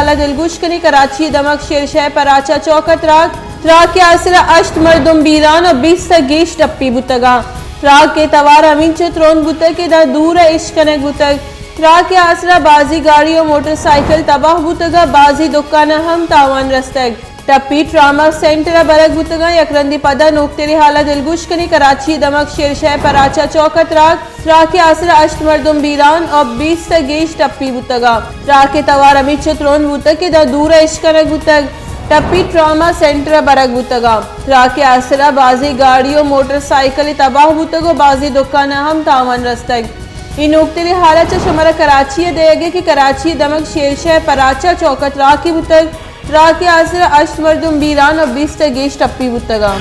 حالا دلگوش کنی، کراچی دمگ شیرشاہ پراچا چوک ء تراک، تراک ء آسرا ہشت مردم بیران و بیست ء گیش ٹپی بوتگاں۔ تراک ء توار ہمینچو ترند بوتگ کہ داں دور ء اشکنگ بوتگ۔ تراک ء آسرا بازی گاڑی و موٹر سائیکل تباہ بوتگ ء بازی دکان ء ہم تاوان رستگ۔ ٹپی ٹراما سینٹر ء برگ بوتگاں۔ یک رندی پدا نوکتری حالا دلگوش کنی، کراچی دمگ شیرشاہ پراچا چوک ء تراک، تراک ء آسرا ہشت مردم بیران و بیست ء گیش ٹپی بوتگاں۔ تراک ء توار ہمینچو ترند بوتگ کہ داں دور ء اشکنگ بوتگ۔ ٹپی ٹراما سینٹر ء برگ بوتگاں۔ تراک ء آسرا بازی گاڑی و موٹر سائیکل تباہ بوتگ و بازی دکان ء ہم تاوان رستگ۔ اے نوکتری حالت چہ شمارا کراچی ء دئیگ ء کہ کراچی ء دمگ شیرشاہ پراچا چوک ء تراکے بوتگ۔ تراک ء آسرا ہشت مردم بیران و بیست ء گیش ٹپی بوتگاں۔